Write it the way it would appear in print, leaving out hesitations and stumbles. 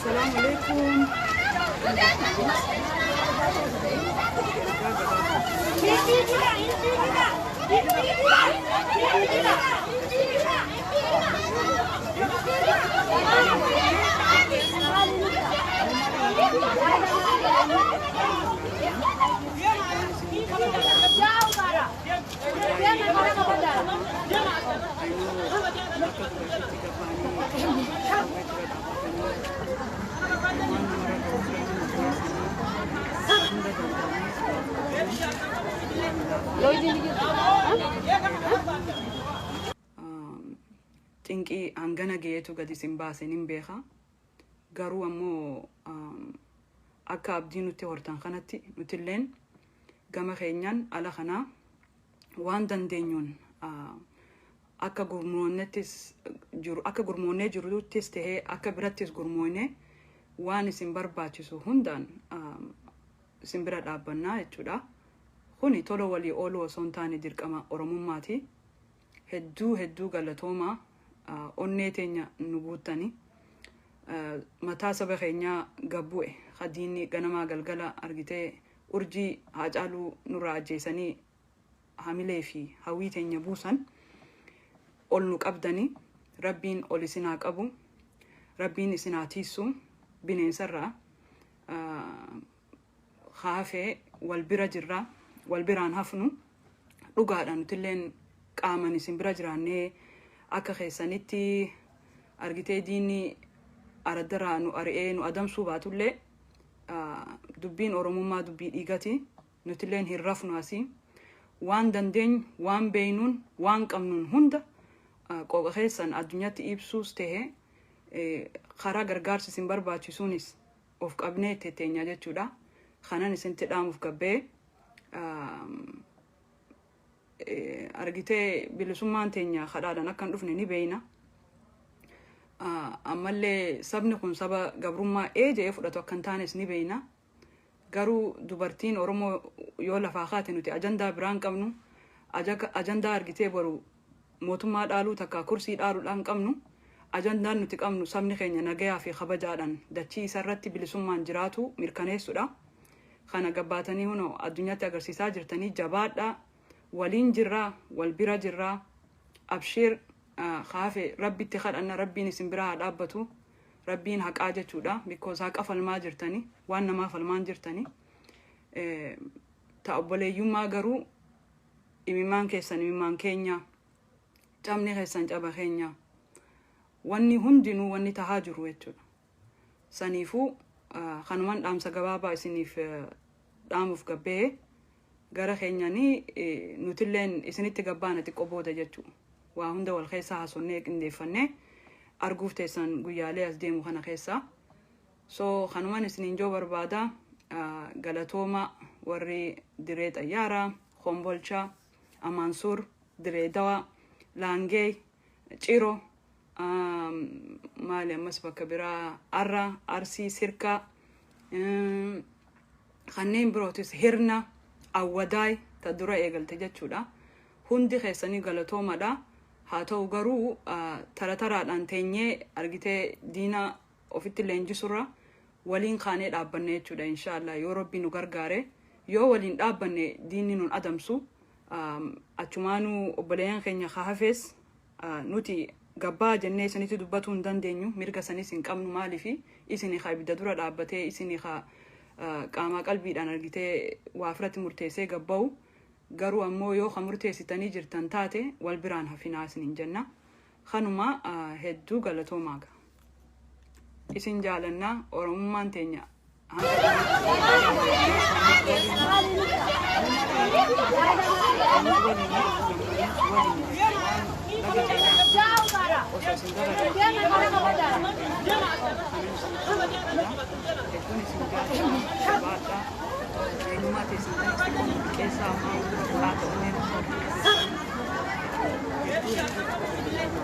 Assalaamu alaikum. Ergaa gabaabduu akka dubartiitti gabbaanii qawwee dura dhaabbatanii waan namarra ga'u ofirratti murteessanii hunda danda'anii silaaf qabanii waan Cinqii hangana gaheetu gadi isin baase nin beeka. Garuu ammoo akka abdii nutti hortan kanatti nutilleen gama keenyaan ala kanaa waan dandeenyuun akka gurmoonnettis jiru, akka gurmoonnee jiruttis tahee akka birattis gurmoonee waan isin barbaachisu hundaan isin bira dhaabbannaa jechuudha. Kuni tola walii ooluu osoo hin taane dirqama Oromummaati. Hedduu hedduu galatoomaa, onnee teenya nu guuttani. Mataa saba keenyaa gabbu'e ka diinni ganamaa galgala argitee urjii Haacaaluu nurraa ajjeesanii hamilee fi hawwii teenya buusan ol nu qabdani. Rabbiin ol isin haa qabu. Rabbiin isin haa tiissu bineensarraa. Haafee wal bira jirra, wal biraan hafnu. Dhugaadha, nutilleen qaaman isin bira jiraannee akka keessanitti argitee diinni araddarraa nu ari'ee nu adamsuu baatullee, dubbiin Oromummaa dubbii dhiigati. Nutilleen hin rafnu. Asii waan dandeenyu, waan beeynuun, waan qabnuun hunda qooqa keessan addunyaatti ibsuus tahe karaa gargaarsi isin barbaachisuunis of qabnee tetteenya jechuudha. Kanan isinitti dhaamuuf gabbee, argitee bilisummaan teenya kadhaadhaan akka hin dhufne ni beeyna. Ammallee sabni kun saba gabrummaa ee jedhee fudhatu akka hin taanes ni beeyna. Garuu dubartiin Oromoo yoo lafaa kaate nuti ajandaa biraan qabnu, ajandaa argitee boru mootummaa dhaaluu takka kursii dhaaluudhaan qabnu. Ajandaan nuti qabnu sabni keenya nagayaa fi kabajaadhaan dachii isarratti bilisummaan jiraatu mirkaneessudha. Kana gabbaatanii hunoo addunyaatti agarsiisaa jirtanii, jabaadhaa, waliin jirraa, wal bira jirraa, abshiir. Haafe rabbitti kadhanna, rabbiin isin biraa haa dhaabbatu. Rabbiin haqaa jechuudha, because haqa falmaa jirtanii, waan namaa falmaan jirtanii. Ta obboleeyyummaa garuu imimmaan keessan imimmaan keenya, cabni keessan caba keenya, wanni hundinuu wanni tahaa jiru jechuudha. Saniifuu kanuman dhaamsa gabaabaa isiniif dhaamuuf gabbee. Gara keenyanii nutilleen isinitti gabbaana xiqqoo booda jechuudha. Waa hunda wal keessaa haasonnee qindeeffannee arguuf teessan guyyaalee as deemu kana keessa. So kanuman isiniin joo barbaada. Galatooma warri Diree Xayyaaraa, Kombolcha, Amaansur, Diree Dawaa, Laangee, Ciro, maali ammas bakka biraa, Arra, Arsii, Sirkaa, kanneen birootis, Hirna, Awwadaay ta dura eegalte jechuudha. Hundi keessanii galatoomadha. Haa ta'u garuu tara taraadhaan teenyee argitee diina ofitti leenjisurra waliin kaanee dhaabbanne jechuudha. Inshaallah, yoo rabbi nu gargaare, yoo waliin dhaabbanne diinni nun adamsu. Achumaanuu obboleeyyan keenya ka hafees nuti gabbaa jennee isinitti dubbatuu hin dandeenyu, mirga sanis hin qabnu. Maaliifi isini ka ibidda dura dhaabbatee, isini ka qaamaa qalbiidhaan argitee waa ofirratti murteessee gabba'u. Garuu ammoo yoo ka murteessitanii jirtan taate wal biraan hafinaa isinin jenna. Kanuma, hedduu galatoomaa. Isin jaalannaa. Oromummaan teenya hanga dhumaatti waliin, waliin waan laga ceenaa osoo isin hedduun isin jaalladha. Jabaadhaa, eenyummaa teessan kanas xiqqoo nu liqeessaa. Ammaa qaata onnee nutti hortanii jirtanii, hedduu hedduu tokko galatoomaa.